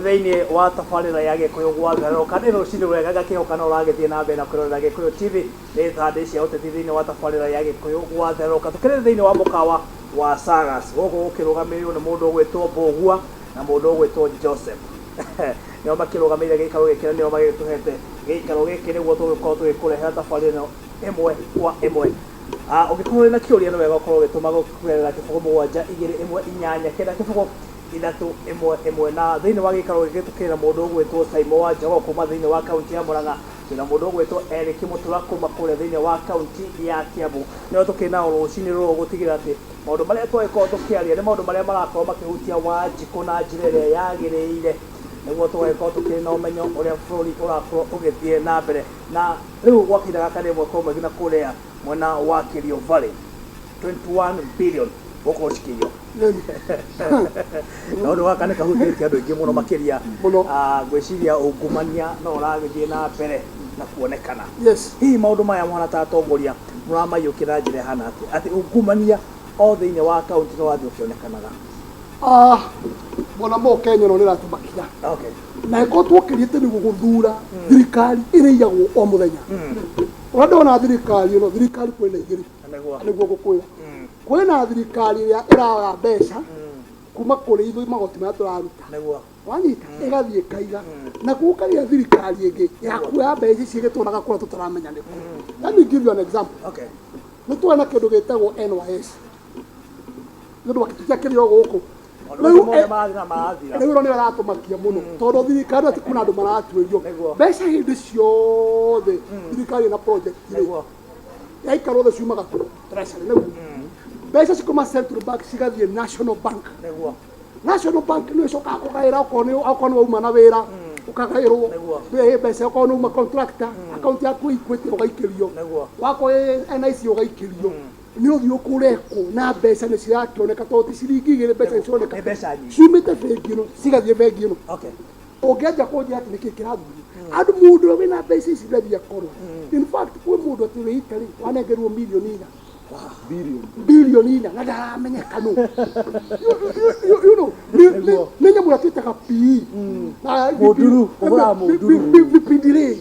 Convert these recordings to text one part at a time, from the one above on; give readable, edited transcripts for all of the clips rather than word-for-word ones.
Thĩinĩ wa tabarĩra ya Gĩkũyũ gwatherũka. Nĩ rũcinĩ rwega ngakĩhoka no ũragĩthiĩ na mbere na kwĩrorera Gĩkũyũ TV. Nĩ thandĩ cia ũteti thĩinĩ wa tabarĩra ya Gĩkũyũ gwatherũka. Tũkĩrĩ thĩinĩ wa mũkawa wa Sagas. Gũkũ gũkĩrũgamĩrĩirwo nĩ mũndũ ũgwĩtwo Mbũgua na mũndũ ũgwĩtwo Joseph. Nĩo makĩrũgamĩrĩire gĩikaro gĩkĩ na nĩo magĩtũhete gĩikaro gĩkĩ nĩguo tũgĩkorwo tũgĩkũrehera tabarĩra ĩno ĩmwe kwa ĩmwe. Ũngĩkorwo wĩna kĩũria nĩ wega ũkorwo ũgĩtũma kũgerera 0 7 2 1 8 9 0 3 1 1 na thĩinĩ wa gĩikaro gĩkĩ tũkĩrĩ na mũndũ ũgwĩtwo Saimo wa Njogoo kuma thĩinĩ wa kaunti ya Murang'a, twĩna mũndũ ũgwĩtwo Eric Mũtura kuma kũrĩa thĩinĩ wa kaunti ya Kiambu. Nĩo tũkĩrĩ nao rũcinĩ rũrũ gũtigĩrĩra atĩ maũndũ marĩa twagĩkorwo tũkĩaria nĩ maũndũ marĩa marakorwo makĩhutia Wanjikũ na njĩra ĩrĩa yagĩrĩire, nĩguo tũgagĩkorwo tũkĩrĩ na ũmenyo ũrĩa bũrũri ũrakorwo ũgĩthiĩ na mbere. Na rĩu gwa kahinda gaka nĩ ĩmwe kwa ĩmwe nginya kũrĩa mwena wa Kerio Valley 21 billion gũkorwo cikĩiywo. Na ũndũ gaka nĩ kahutĩtie andũ aingĩ mũno makĩria. Mũno. Ngwĩciria ungumania no ũragĩthiĩ na mbere na kuonekana. Yes. Hihi maũndũ maya mũhana ta atongoria mũramaiyũkia na njĩra ĩhana atĩa, atĩ ungumania o thĩinĩ wa kaunti no ũrathiĩ ũkĩonekanaga? Ah, bwana mo Kenya no nĩratũmakia. Na ĩkorwo twokĩrĩte nĩguo gũthura thirikari ĩrĩiyagwo o mũthenya. Ũrĩa ndona thirikari ĩno, thirikari kwĩna igĩrĩ. Nĩguo ngũkwĩra. Kwĩna thirikari ĩrĩa ĩraoya mbeca kuma kũrĩ ithuĩ magoti marĩa tũraruta. Wanyita ĩgathiĩ ĩkaiga. Na gũkagĩa thirikari ĩngĩ ya kuoya mbeca ici ĩgĩtwaraga kũrĩa tũtaramenya nĩkũ. Let me give you an example. Nĩ tuona kĩndũ gĩtagwo NYS. Nĩ ũndũ wa kĩtu kĩrĩ o gũkũ. Rĩu mothe marathiĩ na marathira. Rĩu ĩno nĩyo ĩratũmakia mũno tondũ thirikari ati kwĩna andũ maratuĩrio mbeca hĩndĩ ciothe. Thirikari ĩna project rĩ, yaikara othe ciumaga treasury, nĩguo mbeca cikuma Central Bank cigathiĩ National Bank. National Bank nĩ ĩcokaga kũgaĩra, okorwo nĩ wauma na wĩra ũkagaĩrwo ĩ mbeca, okorwo nĩ uma contractor account yaku Equity ũgaikĩrio, wakorwo ĩ NIC ũgaikĩrio. Nĩ ũthiũ kũrekwo na mbeca nĩ cirakĩoneka tondũ ti ciringi igĩrĩ, mbeca nĩ cironeka. Nĩ mbeca nyingĩ. Ciumĩte bengi ĩno cigathiĩ bengi ĩno. Ũngĩanjia kũnjĩra atĩ nĩkĩ kĩrathurio andũ, mũndũ ũrĩa wĩna mbeca ici ndathiĩ akorwo. In fact, kwĩ mũndũ atĩ wĩ Italy wanengerwo mirioni 4, bilioni 4, na ndaramenyeka nũ. Nĩ nyamũ ĩrĩa twĩtaga PE na Mũnduru, kũgũra mũnduru. Vipindi rĩ,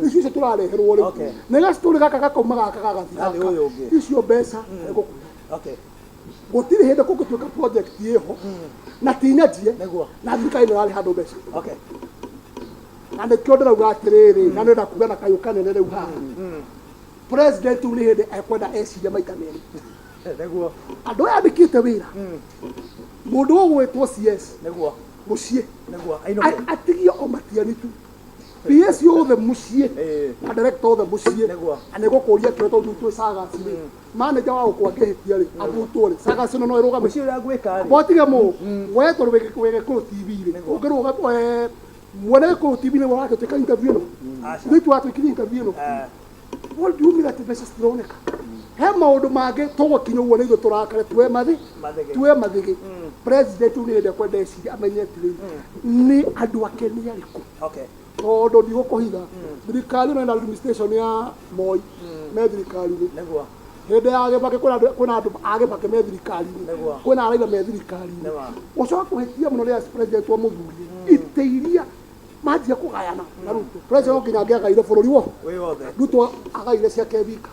icio icio tũrareherwo rĩu na gacitũrĩ gaka gakauma gaka gagathiĩ Gathiĩ gaka. ũyũ ũngĩ. Icio mbeca nĩngũkwĩra, gũtirĩ hĩndĩ kũngĩtuĩka project ĩho na ti nyanjie na thirikari nĩ ĩrarĩha andũ mbeca. Na nĩkĩo ndĩrauga atĩrĩrĩ, na nĩndĩrenda kuga na kayũ kanene rĩu haha, president rĩu nĩ hĩndĩ ekwenda ecirie maita merĩ. Andũ aya andĩkĩte wĩra, mũndũ ũgwĩtwo CS mũciĩ Ainũke. Atigio o Matiani tu, PS othe mũciĩ na director othe mũciĩ. Na nĩgũkũria kĩo tondũ twĩ Sagas rĩ, manager wa gũkũ angĩhĩtia rĩ, abutwo rĩ, Sagas ĩno no ĩrũgame? Mũciĩ ũrĩa ngwĩka rĩ. Botige mũ we tondũ wĩ Gĩkũyũ TV rĩ, ũngĩrũga mwene Gĩkũyũ TV nĩwe ũragĩtuĩka interview ĩno. Aca. Ithuĩ twatuĩkire interview ĩno. What do you mean atĩ mbeca citironeka? He maũndũ mangĩ tũgũkinya ũguo nĩ ithuĩ tũrakare tuoe mathĩ Mathĩgĩ. Tuoe mathĩgĩ. President rĩu nĩ hĩndĩ ekwenda ecirie amenye atĩrĩrĩ, nĩ andũ ake nĩ arĩkũ. Tondũ ndigũkũhitha, thirikari ĩno ĩna administration ya Moi me thirikari-inĩ. Hĩndĩ ya Gĩbakĩ kwĩna andũ a Gĩbakĩ me thirikari-inĩ. Kwĩna Raila me thirikari-inĩ. Gũcoka kũhĩtia mũno rĩrĩa president wa mũthurire itĩ iria manjia kũgayana na Ruto, president no nginya angĩagaire bũrũri wo Wĩ wothe. Ruto agaire ciake wika.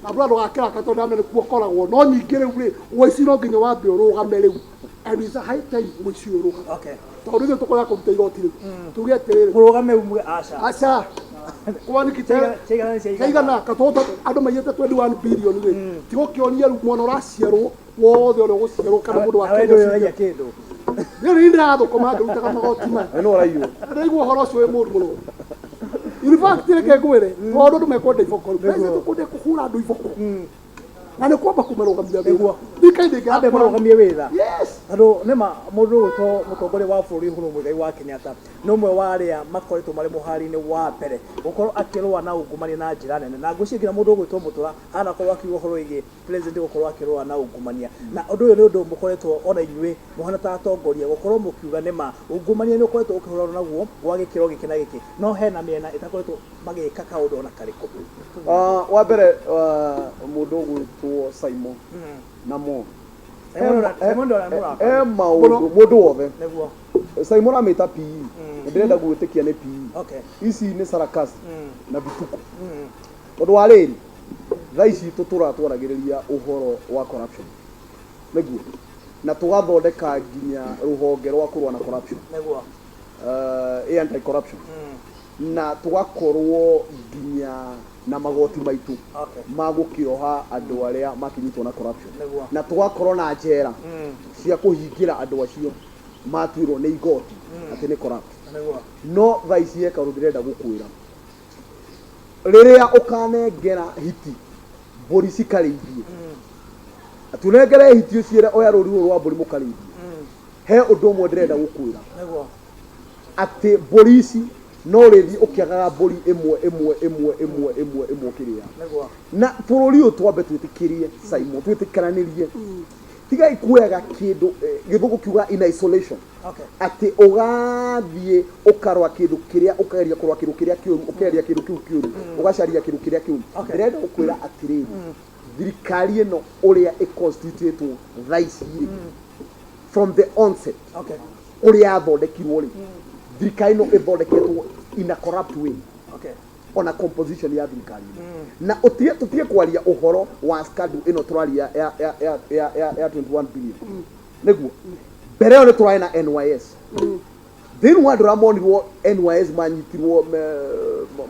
Na mbura ndũgakĩraka tondũ ndamenya nĩkuo ũkoragwo no nyingĩ. Rĩu rĩ, ũici no nginya wambe ũrũgame rĩu, and it's a high time ũici ũyũ ũrũgame, tondũ ithuĩ tũkũrega kũruta igoti rĩu tuge atĩrĩrĩ, Mũrũgame umwe aca. Aca kwani Ciaigana nĩ ciaigana. Ciaigana katota andũ maiyĩte 21 billion rĩ, tigũkĩonia rĩu mwana ũraciarwo wothe ũrĩa ũgũciarwo kana mũndũ wa Nawe Kenya ndũrĩ ũraiya ũcio. kĩndũ. Rĩu nĩ ndĩrathũkũma ngĩrutaga magoti maya. No ũraiywo. Ndĩraigua ũhoro ũcio wĩ mũũru mũno. In fact, reke ngwĩre, tondũ andũ mekwenda iboko rĩu, president ũkwenda kũhũra andũ iboko na nĩ kwamba kũmarũgamia wĩra. Thirikari ndĩngĩaga Ambe marũgamie wĩra. Yes. Tondũ nĩma mũndũ ũgwĩtwo mũtongoria wa bũrũri Uhuru Muigai wa Kenyatta nĩ ũmwe wa arĩa makoretwo marĩ mũhari-inĩ wa mbere gũkorwo akĩrũa na ungumania na njĩra nene, na ngwĩciria nginya mũndũ ũgwĩtwo Mũtura anakorwo akiuga ũhoro wĩgiĩ president gũkorwo akĩrũa na ungumania. Na ũndũ ũyũ nĩ ũndũ mũkoretwo ona inyuĩ mũhana ta atongoria gũkorwo mũkiuga nĩma ungumania nĩ ũkoretwo ũkĩhũrana naguo gwa gĩkĩro gĩkĩ na gĩkĩ, no hena mĩena ĩtakoretwo magĩka kaũndũ ona karĩkũ. Wa mbere, mũndũ ũgwĩtwo Simon na Mo. Simon ndora mũraka. He maũndũ mũndũ wothe. Nĩguo. Simon amĩta PE. Ndĩrenda gwĩtĩkia nĩ PE. Okay. Ici nĩ sarakasi na vituko. Tondũ wa rĩrĩ, thaa ici tũtũraga twaragĩrĩria ũhoro wa corruption. Nĩguo. Na tũgathondeka nginya rũhonge rwa kũrũa na corruption. Nĩguo. Anti corruption. Na tũgakorwo nginya na magoti maitũ Okay. ma gũkĩoha andũ arĩa makĩnyitwo na corruption. Nĩguo. Na tũgakorwo na njera cia kũhingĩra andũ acio matuĩrwo nĩ igoti atĩ nĩ corrupt. Nĩguo. No thaa ici he kaũndũ ndĩrenda gũkwĩra. Rĩrĩa ũkanengera hiti mbũri cikarĩithie, atĩ ũnengere hiti ũciĩre oya rũri rũrũ rwa mbũri mũkarĩithie, he ũndũ ũmwe ndĩrenda gũkwĩra, Nĩguo. atĩ mbũri ici no ũrĩthiĩ ũkĩagaga mbũri ĩmwe ĩmwe ĩmwe ĩmwe ĩmwe ĩmwe ũkĩrĩaga. Nĩguo. Na bũrũri ũyũ twambe twĩtĩkĩrie Simon, twĩtĩkananĩrie, tigai kuoyaga kĩndũ gĩthũngũ kiuga in isolation. Okay. Atĩ ũgathiĩ ũkarora kĩndũ kĩrĩa, ũkageria kũrora kĩndũ kĩrĩa kĩũru, ũkeheria kĩndũ kĩu kĩũru, ũgacaria kĩndũ kĩrĩa kĩũru. Okay. Ndĩrenda gũkwĩra atĩrĩrĩ, thirikari ĩno ũrĩa ĩconstitutĩtwo thaa ici rĩ, from the onset, Okay. ũrĩa yathondekirwo rĩ, thirikari ĩno ĩthondeketwo in a corrupt way. Okay. Ona composition ya thirikari ĩno. Na ũtige tũtige kwaria ũhoro wa scandal ĩno tũraria ya 21 billion. Nĩguo. Mbere ĩyo nĩ tũrarĩ na NYS. Thĩinĩ wa andũ arĩa monirwo NYS manyitirwo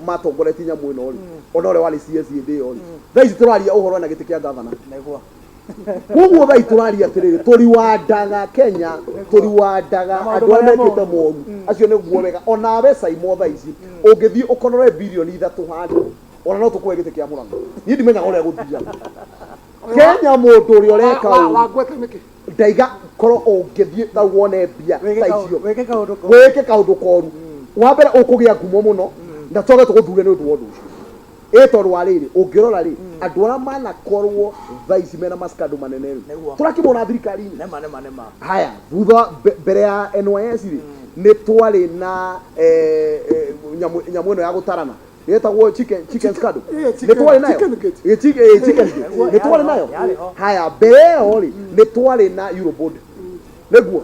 matongoretie nyamũ ĩno rĩ, ona ũrĩa warĩ CS hĩndĩ ĩyo rĩ, thaa ici tũraria ũhoro na gĩtĩ kĩa gavana. Nĩguo. Koguo thaa ici tũraria atĩrĩrĩ, tũriwandaga Kenya, tũriwandaga Na maũndũ andũ arĩa marĩa mekĩte moru. moru. Acio nĩguo wega. Onawe Simon thaa ici, ũngĩthiĩ ũkonore birioni 3 handũ, ona no tũkũhe gĩtĩ kĩa Mũrang'a. Niĩ ndimenyaga ũrĩa gũthiaga. Kenya mũndũ ũrĩa ũreka ũru. Wangweta nĩkĩ? Ndaiga korwo ũngĩthiĩ ta wone mbia ta icio. Wĩke kaũndũ koru. Wĩke kaũndũ koru. Wa mbere ũkũgĩa ngumo mũno, na tũge tũgũthure nĩ ũndũ wa ũndũ ũcio. Ĩ tondũ wa rĩrĩ, ũngĩrora rĩ, andũ arĩa manakorwo thaa ici mena mascandal manene rĩ, Nĩguo. tũrakĩmona thirikari-inĩ. Nĩma, nĩma, nĩma. Haya, thutha mbere ya NYS rĩ, nĩ twarĩ na nyamũ ĩno ya gũtarana. Yetagwo chicken scandal. Nĩ twarĩ nayo? Chicken gate. Chicken gate. Nĩguo, Nĩ twarĩ nayo? yarĩ ho. Haya, mbere ĩyo rĩ, nĩ twarĩ na Eurobond. Nĩguo.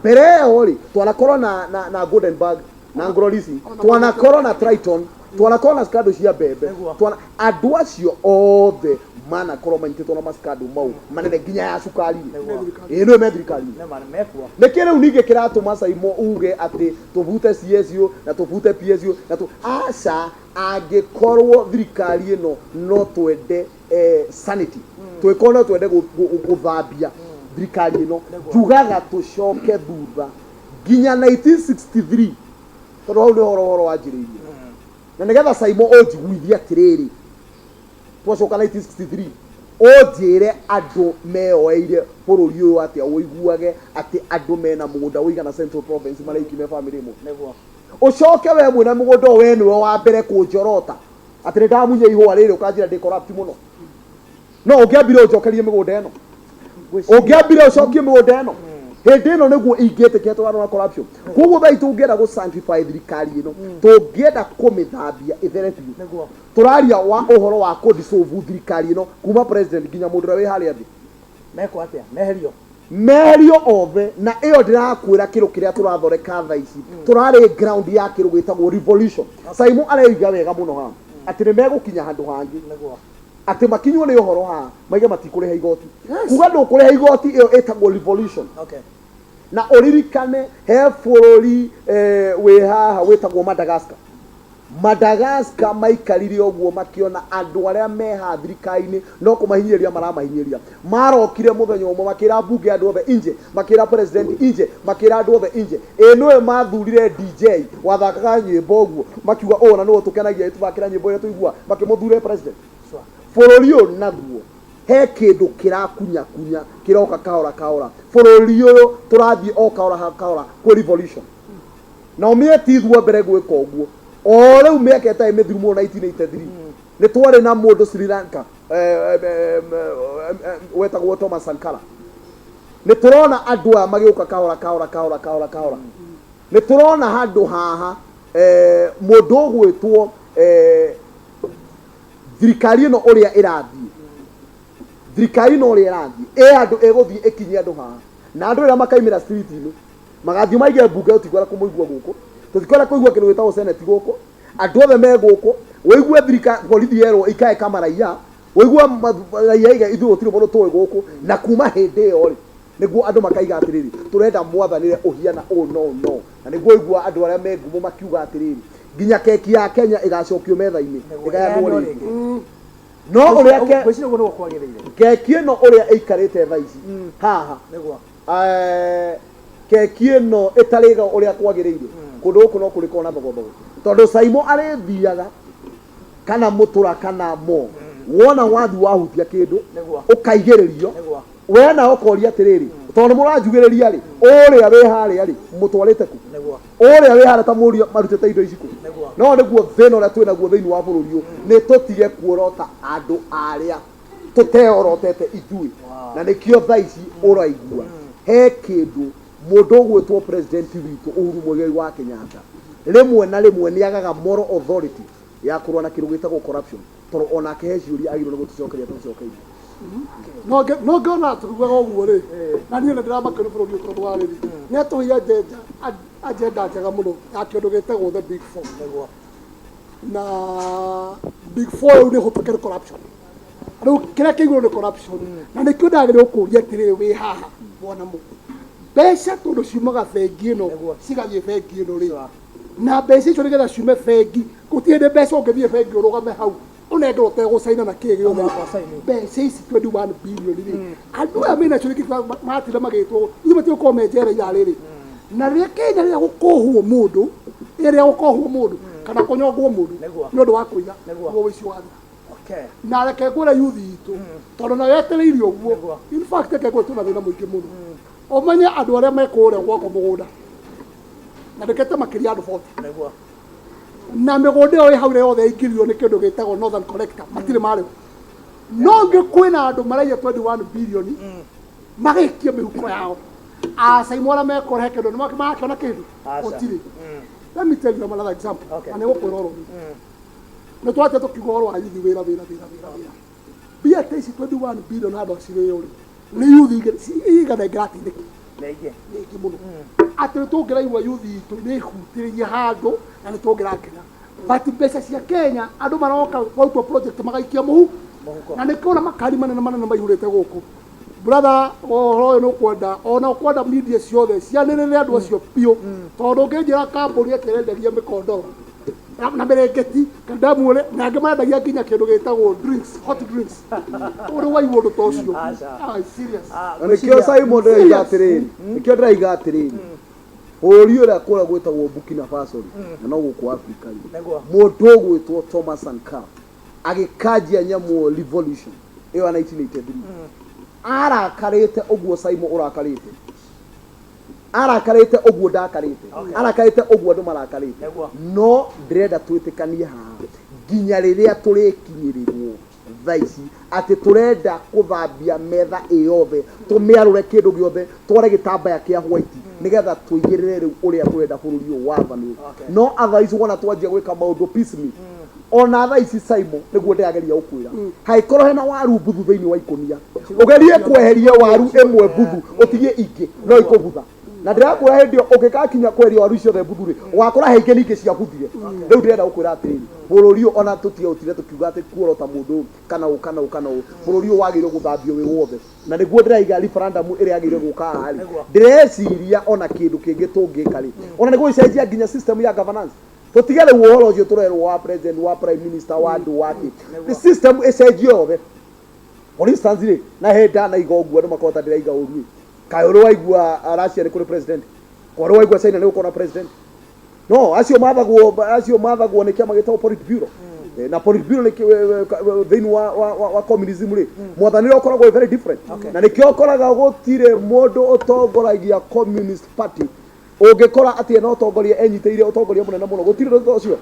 Mbere ĩyo rĩ, twanakorwo na Golden Bag, na Anglo Leasing, twanakorwo na Triton, twanakorwo na scandal cia mbembe. Nĩguo. Twana andũ acio othe manakorwo manyitĩtwo na mascandal mau manene nginya ya cukari. Nĩguo. Ĩĩ nĩwe me thirikari-inĩ. Nĩma, mekuo. Nĩkĩ rĩu ningĩ kĩratũma Simon uge atĩ tũbute CSU na tũbute PSU na tũ aca, angĩkorwo thirikari ĩno no twende sanity, twĩkorwo no twende gũthambia thirikari ĩno, njugaga tũcoke thutha nginya 1963, tondũ hau nĩho ũhoro wanjĩrĩirie. Na nĩgetha Simon ũnjiguithie atĩrĩrĩ, twacoka 1963, ũnjĩre andũ meyoeire bũrũri ũyũ atĩa, ũiguage atĩ andũ mena mũgũnda ũigana Central Province maraiki me family ĩmwe. Nĩguo. Ũcoke we mwĩna mũgũnda ũyũ, we nĩwe wa mbere kũnjorota atĩ nĩ ndamunya ihũa rĩrĩ, ũkanjĩra ndĩ corrupt mũno. No ũngĩambire ũnjokerie mĩgũnda ĩno, ũngĩambire ũcokie mĩgũnda ĩno hĩndĩ ĩno nĩguo ingĩtĩkia tũrarora corruption. Koguo thaa tũngĩenda gũ sanctify thirikari ĩno, tũngĩenda kũmĩthambia ĩthere biũ. Nĩguo. Tũraria wa ũhoro wa kũ dissolve thirikari ĩno kuma president nginya mũndũ ũrĩa wĩ harĩa thĩ. Mekwo atĩa? Meherio. Meherio othe. Na ĩyo ndĩrakwĩra kĩndũ kĩrĩa tũrathondeka thaa ici, tũrarĩ ground ya kĩndũ gĩtagwo revolution. Simon areiga wega mũno haha atĩ nĩ megũkinya handũ hangĩ. Nĩguo. Atĩ makinywo nĩ ũhoro haha maige matikũrĩha igoti. Kuga ndũkũrĩha igoti, ĩyo ĩtagwo revolution. Okay. Na ũririkane he bũrũri wĩ haha wĩtagwo Madagascar. Madagascar maikarire ũguo makĩona andũ arĩa me haha thirikari-inĩ no kũmahinyĩrĩria maramahinyĩrĩria. Marokire mũthenya ũmwe makĩra mbunge andũ othe inje, makĩra president inje, makĩra andũ othe inje. Ĩ nĩwe mathurire DJ wathakaga nyĩmbo ũguo, makiuga ũũ na nĩwe ũtũkenagia tũthakĩra nyĩmbo iria tũigua, makĩmũthure president. Sure. Bũrũri ũyũ naguo he kĩndũ kĩrakunyakunya kĩroka kahora kahora. Bũrũri ũyũ tũrathiĩ o kahora kahora kwĩ revolution. Na ũmĩeti ithuo mbere gwĩka ũguo. O rĩu mĩaka ĩtarĩ mĩthiru mũno 1983, nĩ twarĩ na mũndũ Sri Lanka, wetagwo Thomas Sankara. Nĩ tũrona andũ aya magĩũka kahora kahora kahora kahora kahora. Nĩ tũrona handũ haha, mũndũ ũgwĩtwo, thirikari ĩno ũrĩa ĩrathiĩ. Thirikari ĩno ũrĩa ĩrathiĩ ĩ andũ ĩgũthiĩ ĩkinyie andũ haha, na andũ rĩrĩa makaimĩra street-inĩ magathiĩ maige mbunge, tũtikwenda kũmũigua gũkũ, tũtikwenda kũigua kĩndũ gĩtagwo senate gũkũ, andũ othe me gũkũ, ũigue thirikari borithi yerwo ikae kama raia, ũigue raia ige ithuĩ gũtirĩ mũndũ tũĩ gũkũ. Na kuma hĩndĩ ĩyo rĩ, nĩguo andũ makaiga atĩrĩrĩ, tũrenda mwathanĩre ũhiana ũũ no no. Na nĩguo ũigua andũ arĩa me ngumo makiuga atĩrĩrĩ, nginya keki ya Kenya ĩgacokio metha-inĩ, ĩgayanwo rĩngĩ. No ũrĩa Ngwĩciria ũguo nĩguo kwagĩrĩire. Keki ĩno ũrĩa ĩikarĩte thaa ici haha, Nĩguo. Keki ĩno ĩtarĩga ũrĩa kwagĩrĩire, kũndũ gũkũ no kũrĩkorwo na thogothogo, tondũ Saimo arĩthiaga kana mũtũra kana mo wona wathi wahutia kĩndũ, Nĩguo. ũkaigĩrĩrio. Nĩguo. We nawe ũkoria atĩrĩrĩ, tondũ nĩ mũranjugĩrĩria rĩ, ũrĩa wĩ harĩa rĩ, mũtwarĩte kũ? Nĩguo. Ũrĩa wĩ harĩa ta mũria marutĩte indo ici kũ? Nĩguo. No nĩguo thĩna ũrĩa twĩ naguo thĩinĩ wa bũrũri ũyũ, nĩ tũtige kuorota andũ arĩa tũteorotete ithuĩ. Na nĩkĩo thaa ici ũraigua he kĩndũ mũndũ ũgwĩtwo president witũ Uhuru Muigai wa Kenyatta rĩmwe na rĩmwe nĩ agaga moral authority ya kũrũa na kĩndũ gĩtagwo corruption, tondũ onake he ciũria agĩrĩirwo nĩ gũtũcokeria tũcokeirie. No ngĩona tũkiugaga ũguo rĩ, na niĩ nĩ ndĩramakio nĩ bũrũri ũyũ, tondũ wa rĩrĩ, nĩ atũheire agenda njega mũno ya kĩndũ gĩtagwo the big four. Nĩguo. Na big four rĩu nĩ hũtũke nĩ corruption. Rĩu kĩrĩa kĩ igũrũ nĩ corruption, na nĩkĩo ndagĩrĩirwo kũũria atĩrĩrĩ, wĩ haha bwana mũ, mbeca tondũ ciumaga bengi ĩno Nĩguo. cigathiĩ bengi ĩno rĩ, na mbeca icio nĩgetha ciume bengi, gũtirĩ hĩndĩ mbeca ũngĩthiĩ bengi ũrũgame hau ũnengerwo ũtegũcaina na kĩĩ gĩothe. Mũhaka ũcaini. Mbeca ici 21 billion rĩ, andũ aya mena cio nĩkĩ matinda magĩtwo ithuĩ matigũkorwo me njera irarĩrĩ? Na rĩrĩa Kenya rĩrĩa gũkohwo mũndũ, rĩrĩa gũkohwo mũndũ kana kũnyongwo mũndũ Nĩguo. nĩ ũndũ wa kũiya, Nĩguo. nĩguo ũici wathira. Okay. Na reke ngwĩre yuthi itũ, tondũ nayo yetereire ũguo. Nĩguo. In fact, reke ngwĩre, twĩna thĩna mũingĩ mũno. Ũmenye andũ arĩa me kũrĩa gwakwa mũgũnda, na ndĩkĩte makĩria andũ 40. Nĩguo. Na mĩgũnda ĩyo ĩ hau yothe yaingĩrio nĩ kĩndũ gĩtagwo Northern Collector, matirĩ marĩhwo. No ngĩ kwĩna andũ maraiya 21 billion magĩikia mĩhuko yao. Acaimũ arĩa mekũrehe kĩndũ nĩ marakĩona kĩndũ? Aca. Gũtirĩ. Let me tell you another example. Okay. Na nĩ gũkwĩra oro ũguo. Nĩ twatĩa tũkiuga ũhoro wa yuthi, wĩra, wĩra, wĩra, wĩra, wĩra. Mbia ta ici 21 billion handũ cirĩo rĩ, nĩ yuthi igana ingĩrateithĩka. Nĩ aingĩ. Nĩ aingĩ mũno. Atĩ nĩ tũngĩraigua yuthi itũ nĩ ĩhutĩrĩrie handũ na nĩ tũngĩrakena. But mbeca cia Kenya, andũ maroka kwarutwo project magaikia mũhu Mũhuko. Na nĩkĩo ona makari manene manene maihũrĩte gũkũ. Brother, ũhoro ũyũ nĩ ũkwenda ona ũkwenda media ciothe cianĩrĩre andũ acio biũ, tondũ ũngĩnjĩra kambuni ĩkĩ ĩrendagia mĩkondoro na mĩrĩngĩti ndamuone, na angĩ marendagia nginya kĩndũ gĩtagwo drinks, hot drinks, ũrĩ waigua ũndũ ta ũcio? Aca. Ah, serious. Ah, Na nĩkĩo Simon ndĩraiga atĩrĩrĩ, nĩkĩo ndĩraiga atĩrĩrĩ, bũrũri ũrĩa kũrĩa gwĩtagwo Burkina Faso rĩ, na no gũkũ Afrika rĩ, Nĩguo. Mũndũ ũgwĩtwo Thomas Sankara agĩkanjia nyamũ revolution ĩyo ya 1983, arakarĩte ũguo Simon ũrakarĩte, arakarĩte ũguo ndakarĩte, arakarĩte ũguo andũ marakarĩte. Nĩguo. No ndĩrenda twĩtĩkanie haha nginya rĩrĩa tũrĩkinyĩrĩrwo thaa ici atĩ tũrenda kũthambia metha ĩyothe, tũmĩarũre kĩndũ gĩothe, tware gĩtambaya kĩa white, nĩgetha tũigĩrĩre rĩu ũrĩa tũrenda bũrũri ũyũ wathanwo. No otherwise wona twanjia gwĩka maũndũ piecemeal, ona thaa ici Simon nĩguo ndĩrageria gũkwĩra, hangĩkorwo hena waru mbuthu thĩinĩ wa ikũnia, ũgerie kweheria waru ĩmwe mbuthu ũtigie ingĩ, no ikũbutha. Na ndĩrakwĩra hĩndĩ ĩyo ũngĩgakinya kweheria waru ciothe mbuthu rĩ, ũgakora he ingĩ ningĩ ciabuthire. Rĩu ndĩrenda gũkwĩra atĩrĩrĩ, bũrũri ũyũ ona tũtige gũtinda tũkiuga atĩ kuorota mũndũ ũyũ kana ũũ kana ũũ kana ũũ, bũrũri ũyũ wagĩrĩirwo gũthambio wĩ wothe. Na nĩguo ndĩraiga referendum ĩrĩa yagĩrĩire gũka haha rĩ, ndĩreciria ona kĩndũ kĩngĩ tũngĩka rĩ, ona nĩ gũgĩcenjia nginya system ya governance. Tũtige rĩu ũhoro ũcio tũrerwo wa president, wa prime minister, wa andũ wake, the system ĩcenjio yothe. For instance rĩ, na he ndanaiga ũguo andũ makona ta ndĩraiga ũru ĩ, kaĩ ũrĩ waigua Russia nĩ kũrĩ president? Kwa ũrĩ waigua China nĩ gũkorwo na president? No acio mathagwo nĩ kĩama gĩtagwo Politburo. Na Politburo nĩ thĩinĩ wa communism rĩ, mwathanĩre ũkoragwo wĩ very different. Na nĩkĩo ũkoraga gũtirĩ mũndũ ũtongoragia Communist Party ũngĩkora atĩ ena ũtongoria enyitĩrĩire ũtongoria mũnene mũno. Gũtirĩ ũndũ ũcio,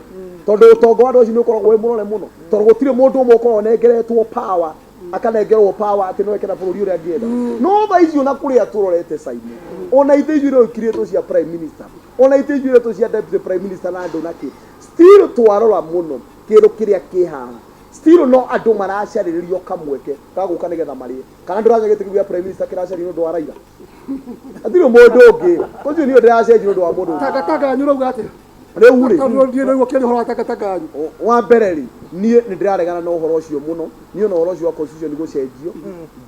tondũ ũtonga wa andũ acio nĩ ũkoragwo wĩ mũrore mũno, tondũ gũtirĩ mũndũ ũmwe ũkoragwo ũnengeretwo power, akanengerwo power atĩ no eke na bũrũri ũrĩa angĩenda. No thaa icio na kũrĩa tũrorete Simon, ona itĩ icio iria ikirĩtwo cia prime minister, ona itĩ icio iretwo cia deputy prime minister na andũ nakĩ, still twarora mũno kĩndũ kĩrĩa kĩ haha. Still no andũ maracarĩrĩrio kamweke ga gũka nĩgetha marĩe. Kana ndũramenya gĩtĩ kĩu gĩa prime minister kĩracario nĩ ũndũ wa Raila? Hatirĩ mũndũ ũngĩ. Ũcio niĩ ndĩracenjia nĩ ũndũ wa mũndũ ũngĩ. Takataka yanyu ũrauga atĩa? Rĩu rĩ, Tondũ ndiĩ ndaigua ũkĩaria ũhoro wa takataka yanyu. Wa mbere rĩ, niĩ nĩ ndĩraregana na ũhoro ũcio mũno. Niĩ ona ũhoro ũcio wa constitution gũcenjio,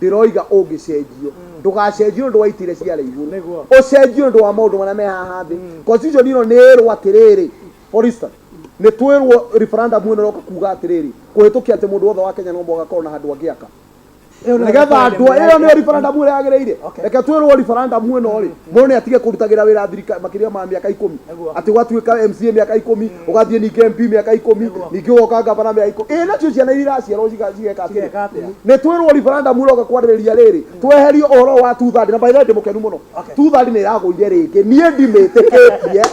ndĩroiga ũngĩcenjio, ndũgacenjio nĩ ũndũ wa itĩ iria ciarĩ igũrũ. Nĩguo. Ũcenjio nĩ ũndũ wa maũndũ marĩa me haha thĩ. Constitution ĩno nĩ ĩrwo atĩrĩrĩ, for instance, nĩ twĩrwo referendum ĩno ĩroka kuga atĩrĩrĩ, kũhĩtũkia atĩ mũndũ wothe wa Kenya no mũhaka akorwo na handũ angĩaka. Nĩgetha andũ ĩyo nĩyo referendum ĩrĩa yagĩrĩire. Reke twĩrwo referendum ĩno rĩ, mũndũ nĩ atige kũrutagĩra wĩra thirikari makĩria ma mĩaka 10, atĩ ũgatuĩka MCA mĩaka 10, ũgathiĩ ningĩ MP mĩaka 10, ningĩ ũgoka gavana mĩaka 10. Ĩ nacio ciana iria iraciarwo cigeka atĩrĩ? Nĩ twĩrwo referendum ĩroka kwarĩrĩria rĩrĩ, tweherio ũhoro wa two third, na by the way ndĩ mũkenu mũno. Two third nĩ ĩragũire rĩngĩ, niĩ ndimĩtĩkĩtie.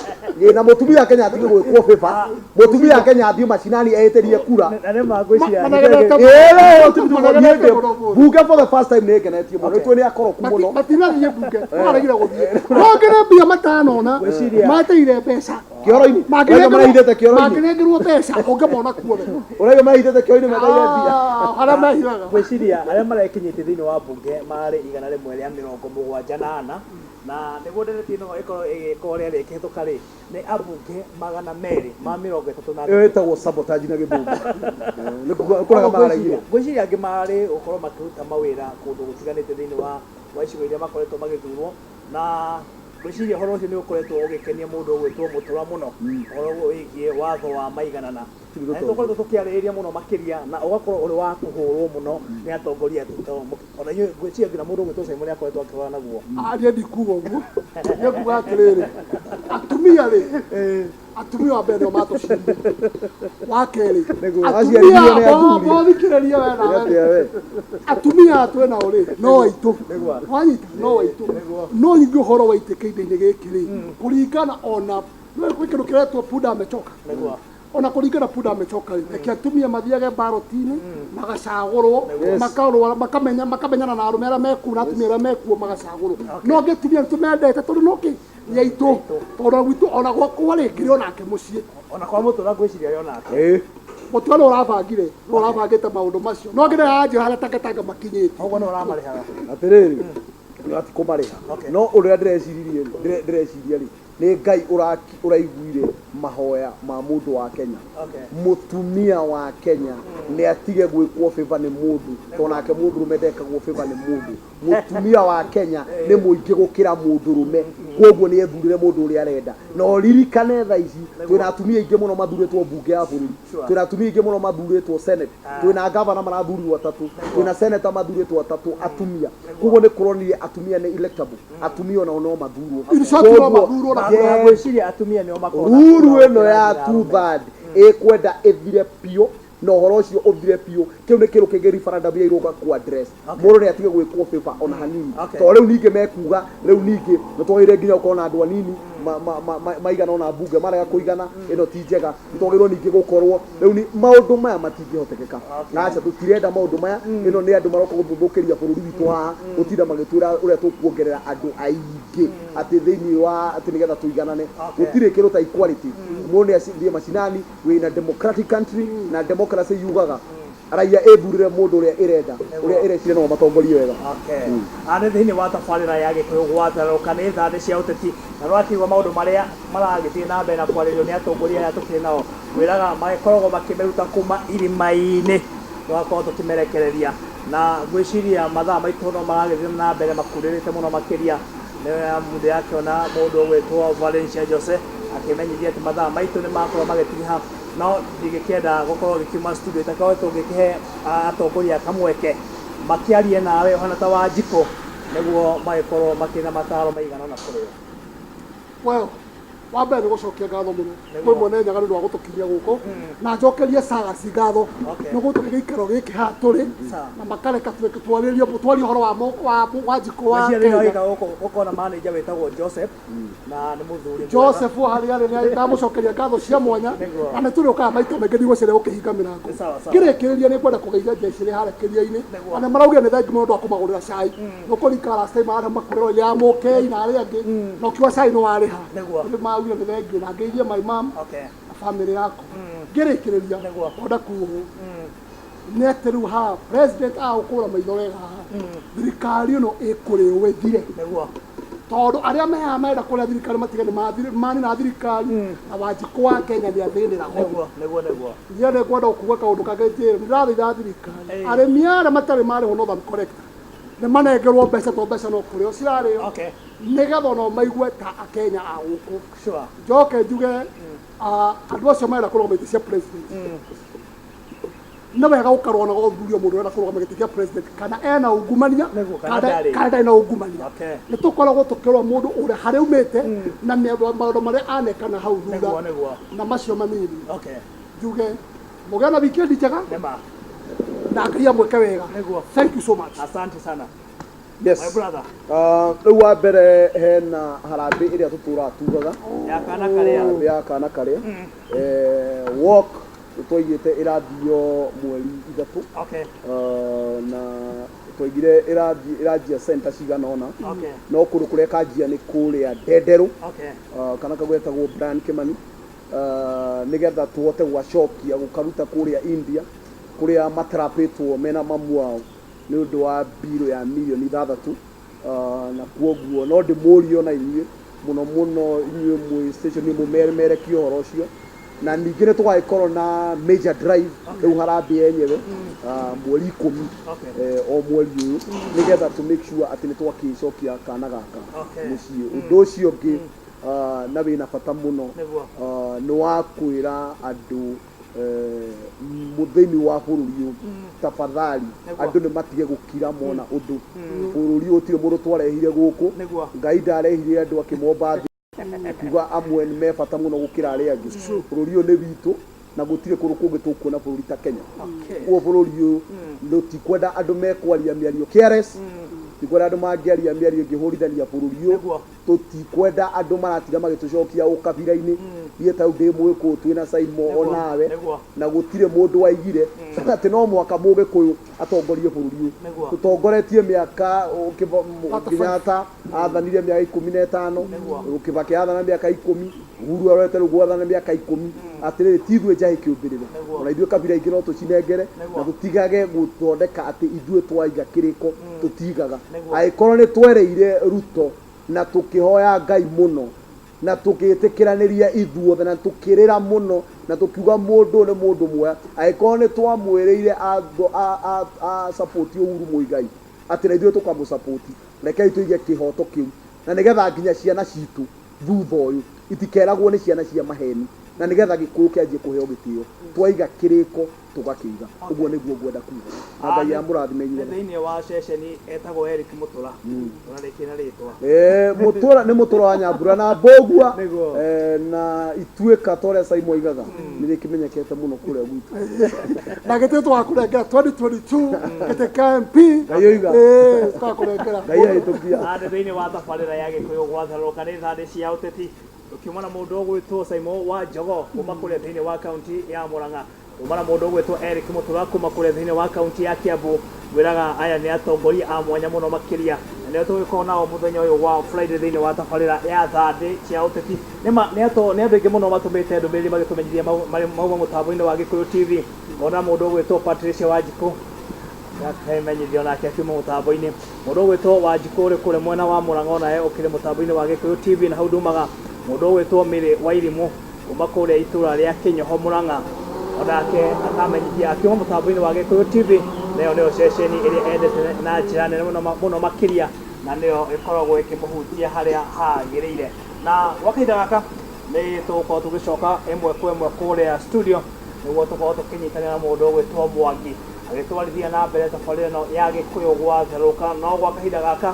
Na mũtumia wa Kenya atige gwĩkwo favor, mũtumia wa Kenya athiĩ macinani ehĩtĩrie kura. Na nĩ ma ngwĩciria Managenete nĩ- Ĩĩ, Managenete mũno mũno. Bunge for the first time nĩ ngenetie mũno. Nĩ tũĩ nĩ akoroku mũno. Matinathiĩ bunge, maregire gũthiĩ. No ngĩrĩ mbia matanona, Ngwĩciria- mateire mbeca. Kĩoro-inĩ. Ũraigua marehithĩte kĩoro-inĩ. Mangĩnengerwo mbeca, ũngĩmona kuothe. Ũraigua marehithĩte kĩoro-inĩ meteire mbia. Ah, harĩa mehithaga. Ngwĩciria arĩa marekinyĩtie thĩinĩ wa mbunge marĩ 174, na nĩguo ndereti ĩno ĩkorwo ĩgĩka ũrĩa rĩ ĩkĩhĩtũka rĩ, nĩ ambunge 233. Ĩyo ĩtagwo sabotage na gĩthũngũ. Nĩ kũrega maregire. Ngwĩciria angĩ marĩ gũkorwo makĩruta mawĩra kũndũ gũtiganĩte thĩinĩ wa icigo iria makoretwo magĩthurwo, na ngwĩciria ũhoro ũcio nĩ ũkoretwo ũgĩkenia mũndũ ũgwĩtwo Mũtura mũno, ũhoro wĩgiĩ watho wa maiganana. Na nĩ tũkoretwo tũkĩarĩrĩria mũno makĩria, na ũgakorwo ũrĩ wa kũhũrwo mũno nĩ atongoria aitũ. Ona inyuĩ ngwĩciria nginya mũndũ ũgwĩtwo Simon nĩ akoretwo akĩhũra naguo. Niĩ ndikuga ũguo, niĩ nguga atĩrĩrĩ, atumia rĩ, atumia wa mbere nĩo matũciarire, wa kerĩ Nĩguo, atumia aciarirwo nĩ athuri. bothikĩrĩrie we nawe Atĩa we? Atumia twĩ nao rĩ, no aitũ, wanyita, no aitũ. No nyingĩ ũhoro wa itĩ kĩndũ-inĩ gĩkĩ rĩ, kũringana ona no kwĩ kĩndũ kĩretwo punda amechoka. Ona kũringana punda amechoka rĩ, reke atumia mathiage baroti-inĩ, magacagũrwo, makarũa, makamenya, makamenyana na arũme arĩa mekuo na atumia arĩa mekuo, magacagũrwo. No angĩ atumia nĩ tũmendete tondũ no kĩ nĩ aitũ, tondũ gwitũ ona gwakwa rĩ, ngĩrĩ onake mũciĩ. Ona kwa Mũtura ngwĩciria arĩ onake. Ĩĩ. Mũtura nĩ ũrabangire, nĩ ũrabangĩte maũndũ macio. No ngĩrĩ haha harĩa takataka makinyĩte. Ũguo nĩ ũramarĩhaga. Atĩrĩrĩ, ti kũmarĩha. No ũrĩa ndĩreciririe rĩ, ndĩreciria rĩ, nĩ Ngai ũraiguire mahoya ma mũndũ wa Kenya. Mũtumia wa Kenya nĩ atige gwĩkwo favor nĩ mũndũ, tondũ nake mũndũrũme ndekagwo favor nĩ mũndũ. Mũtumia wa Kenya nĩ mũingĩ gũkĩra mũndũrũme, koguo nĩ ethurĩre mũndũ ũrĩa arenda. Na ũririkane thaa ici twĩna atumia aingĩ mũno mathurĩtwo mbunge ya bũrũri, twĩna atumia aingĩ mũno mathurĩtwo senate, twĩna gavana marathurirwo atatũ, twĩna senator mathurĩtwo atatũ atumia. Koguo nĩ kũronire atumia nĩ electable, atumia onao no mathurwo. In short, no mathurwo na Koguo, Na ngwĩciria atumia nĩo makoragwo na ruru kura ĩno gũkĩra ya nginya two arũme. third ĩkwenda ĩthire biũ, na ũhoro ũcio ũthire biũ. Kĩu nĩ kĩndũ kĩngĩ referendum ya irũga ku address. Mũndũ nĩ atige gwĩkwo favor ona hanini, tondũ rĩu ningĩ mekuga rĩu ningĩ nĩ twagĩrĩire nginya gũkorwo na andũ anini maigana ona mbunge marega kũigana, ĩno ti njega. Nĩ twagĩrĩirwo ningĩ gũkorwo rĩu ni maũndũ maya matingĩhotekeka. Na aca, tũtirenda maũndũ maya. Ĩno nĩ andũ maroka gũthũkĩria bũrũri witũ haha, gũtinda magĩtwĩra ũrĩa tũkuongerera andũ aingĩ atĩ thĩinĩ wa atĩ nĩgetha tũiganane. Gũtirĩ kĩndũ ta equality. Mũndũ nĩ athiĩ macinani. We in a democratic country, na democracy yugaga raia ĩthurĩre mũndũ ũrĩa ĩrenda, ũrĩa ĩreciria no matongorie wega. Okay. Nĩ thĩinĩ wa tabarĩra ya Gĩkũyũ gwatarũka nĩ thandĩ cia ũteti, na rwakĩigua maũndũ marĩa maragĩthiĩ na mbere na kwarĩrio nĩ atongoria aya tũkĩrĩ nao, ngwĩraga magĩkoragwo makĩmĩruta kuma irima-inĩ, tũgakorwo tũkĩmerekereria, na ngwĩciria mathaa maitũ no maragĩthiĩ na mbere makurĩrĩte mũno makĩria. Nĩ ndĩrakĩona mũndũ ũgwĩtwo Valencia Jose akĩmenyithia atĩ mathaa maitũ nĩ makorwo magĩtiha, no ndingĩkĩenda gũkorwo ngĩkiuma studio itakoretwo ngĩkĩhe atongoria kamweke makĩarie nawe ũhana ta Wanjikũ, nĩguo magĩkorwo makĩrĩ na mataro maigana ũna kũrĩ o. Well, wa mbere nĩ gũcokia ngatho mũno kwĩ Mwene Nyaga nĩ ũndũ wa gũtũkinyia gũkũ, na njokerie Sagas ngatho nĩ gũtũhe gĩikaro gĩkĩ haha tũrĩ, na makareka twarĩrie twarie ũhoro wa Wanjikũ wa Ngwĩciria thĩinĩ wa Kenya. gĩikaro gũkũ gũkorwo na manager wĩtagwo Joseph, na nĩ mũthuri mwega. Joseph harĩa arĩ nĩ ndamũcokeria ngatho cia mwanya, na nĩ tũrĩũkaga maita maingĩ, ndigwĩciria gũkĩhinga mĩrango. Sawa, sawa. Ngĩrĩkĩrĩria nĩ ngwenda kũgeithia jeshi ĩrĩ harĩa kĩria-inĩ, na nĩ maraugire nĩ thengiũ mũno ũndũ wa kũmagũrĩra cai. Nũkũrikana last time arĩa makũrĩrwo ya mũkei na arĩa angĩ, na ũkiuga cai nĩ warĩha. Nĩ maugire nĩ thengiũ, na ngeithie my mom na family yakwa. Ngĩrĩkĩrĩria, onda kuo Nĩ atĩ rĩu haha president agũkũra maitho wega haha, thirikari ĩno ĩkũrĩo ĩthire. Tondũ arĩa mehaha marenda kũrĩa thirikari matige nĩ manina thirikari na Wanjikũ wa Kenya nĩ athĩnĩra ho. Nĩguo, nĩguo, nĩguo. Niĩ nĩ ngwenda kuga kaũndũ kangĩ njĩre, nĩ ndĩrathaitha thirikari, arĩmi arĩa matarĩ marĩhwo Northern Collector nĩ manengerwo mbeca tondũ mbeca no kũrĩo cirarĩo, nĩgetha onao maigue ta Akenya a gũkũ. Njoke njuge andũ acio marenda kũrũgama itĩ cia president, nĩ wega gũkarũa na gũthurio mũndũ ũrenda kũrũgama gĩtĩ kĩa president kana ena ungumania Nĩguo, kana kana ndarĩ. kana ndarĩ na ungumania. Nĩ tũkoragwo tũkĩrora mũndũ ũrĩa harĩa aumĩte na maũndũ marĩa anekana hau thutha Nĩguo, nĩguo. na macio manini. Njuge mũgĩe na weekend njega Nĩma. na Ngai amwĩke wega. Nĩguo. Thank you so much. Asante sana. Yes. My brother. Rĩu wa mbere hena harambĩ ĩrĩa tũtũraga tugaga. Ya kana karĩa. Harambĩ ya kana karĩa. Walk twaigĩte ĩrathio mweri 3. Na twaigire ĩranjia center cigana ũna. No kũndũ kũrĩa ĩkanjia nĩ kũrĩa Ndenderũ. Kana kau getagwo Brian Kimani. Nĩgetha tũhote gũgacokia gũkaruta kũrĩa India kũrĩa matrapĩtwo mena mamu wao nĩ ũndũ wa mbirũ ya mirioni 6. Na kwoguo no ndĩmũrie ona inyuĩ mũno mũno inyuĩ mwĩ station mũmeremerekie ũhoro ũcio. Na ningĩ nĩ tũgagĩkorwo na major drive rĩu harambĩ yenyewe mweri 10 o mweri ũyũ nĩgetha to make sure atĩ nĩ twakĩcokia kana gaka mũciĩ. Ũndũ ũcio ũngĩ na wĩna bata mũno nĩ wa kwĩra andũ thĩinĩ wa bũrũri ũyũ tafadhali andũ nĩ matige gũkira mona ũndũ. Bũrũri ũyũ ũtirĩ mũndũ twarehire gũkũ. Ngai ndarehire andũ akĩmomba thĩ akiuga amwe nĩ me bata mũno gũkĩra arĩa angĩ. Bũrũri ũyũ nĩ witũ na gũtirĩ kũndũ kũngĩ tũkuona bũrũri ta Kenya. Koguo bũrũri ũyũ tũtikwenda andũ mekwaria mĩario careless, tũtikwenda andũ mangĩaria mĩario ĩngĩhũrithania bũrũri ũyũ, tũtikwenda andũ maratira magĩtũcokia ũkabira-inĩ. Niĩ ta rĩu ndĩ Mũgĩkũyũ twĩna Saimo onawe, na gũtirĩ mũndũ waigire atĩ no mũhaka Mũgĩkũyũ atongorie bũrũri ũyũ. Tũtongoretie mĩaka Kenyatta athanire mĩaka 15, Kibaki athana mĩaka 10, Uhuru arorete rĩu gwathana mĩaka 10. Atĩrĩrĩ, ti ithuĩ njahĩ kĩũmbĩrĩre, ona ithuĩ kabira ingĩ no tũcinengere na tũtigage gũthondeka atĩ ithuĩ twaiga kĩrĩko tũtigaga. Angĩkorwo nĩ twereire Ruto na tũkĩhoya Ngai mũno na tũgĩtĩkĩranĩria ithuothe na tũkĩrĩra mũno na tũkiuga mũndũ nĩ mũndũ mwega, angĩkorwo nĩ twamwĩrĩire a support Uhuru Muigai atĩ na ithuĩ tũkamũsupport, rekei tũige kĩhoto kĩu na nĩgetha nginya ciana citũ thutha ũyũ itikeragwo nĩ ciana cia maheni, na nĩgetha Gĩkũyũ kĩanjie kũheo gĩtĩo. Twaiga kĩrĩko tũgakĩiga. Ũguo nĩguo ngwenda kuga. Na Ngai amũrathime inyuothe. Thĩinĩ wa ceceni etagwo Eric Mũtũra. Ũrarĩkia na rĩtwa. Mũtũra nĩ Mũtũra wa Nyambura na Mbũgua. Na ituĩka ta ũrĩa Saimo oigaga nĩ rĩkĩmenyekete mũno kũrĩa gwitũ. Na gĩtĩ tũgakũnengera 2022 gĩtĩ kĩa MP. Ngai oiga. Tũgakũnengera. Ngai ahĩtũkia. Thande thĩinĩ wa tabarĩra ya Gĩkũyũ gwatharũka nĩ thande cia ũteti. Tũkiuma na mũndũ ũgwĩtwo Saimo wa Njogo kuma kũrĩa thĩinĩ wa kaunti ya Murang'a. Tuma na mũndũ ũgwĩtwo Eric Mũtũra kuma kũrĩa thĩinĩ wa kaunti ya Kiambu. Ngwĩraga aya nĩ atongoria a mwanya mũno makĩria na nĩo tũgĩkorwo nao mũthenya ũyũ wa Friday thĩinĩ wa tabarĩra ya thande cia ũteti. Nĩma nĩ andũ aingĩ mũno matũmĩte ndũmĩrĩri magĩtũmenyithia mauma mũtambo-inĩ wa Gĩkũyũ TV. Ngona mũndũ ũgwĩtwo Patricia Wanjikũ akemenyithia onake akiuma mũtambo-inĩ. Mũndũ ũgwĩtwo Wanjikũ ũrĩ kũrĩa mwena wa Murang'a onawe ũkĩrĩ mũtambo-inĩ wa Gĩkũyũ TV na hau ndumaga. Mũndũ ũgwĩtwo Mary Wairimũ kuma kũrĩa itũra rĩa Kĩnyoho Murang'a onake akamenyithia akiuma mũtambo-inĩ wa Gĩkũyũ TV. Nayo nĩyo ceceni ĩrĩa endete na njĩra nene mũno mũno makĩria na nĩyo ĩkoragwo ĩkĩmũhutia harĩa hagĩrĩire. Na gwa kahinda gaka nĩ tũgũkorwo tũgĩcoka ĩmwe kwa ĩmwe kũrĩa studio nĩguo tũkorwo tũkĩnyitanĩra na mũndũ ũgwĩtwo Mwangi agĩtwarithia na mbere tabarĩra ĩno ya Gĩkũyũ gwatherũka. No gwa kahinda gaka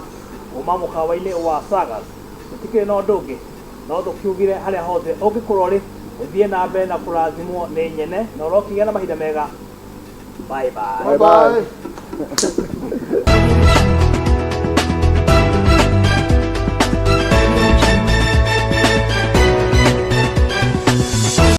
kuma mũkawa-inĩ wa Sagas tũtikĩrĩ na ũndũ ũngĩ no tũkiugire harĩa hothe ũngĩkorwo ũrĩ ũthiĩ na mbere na kũrathimwo nĩ nyene na ũrokĩgĩa na mahinda mega. Bye bye. Bye bye.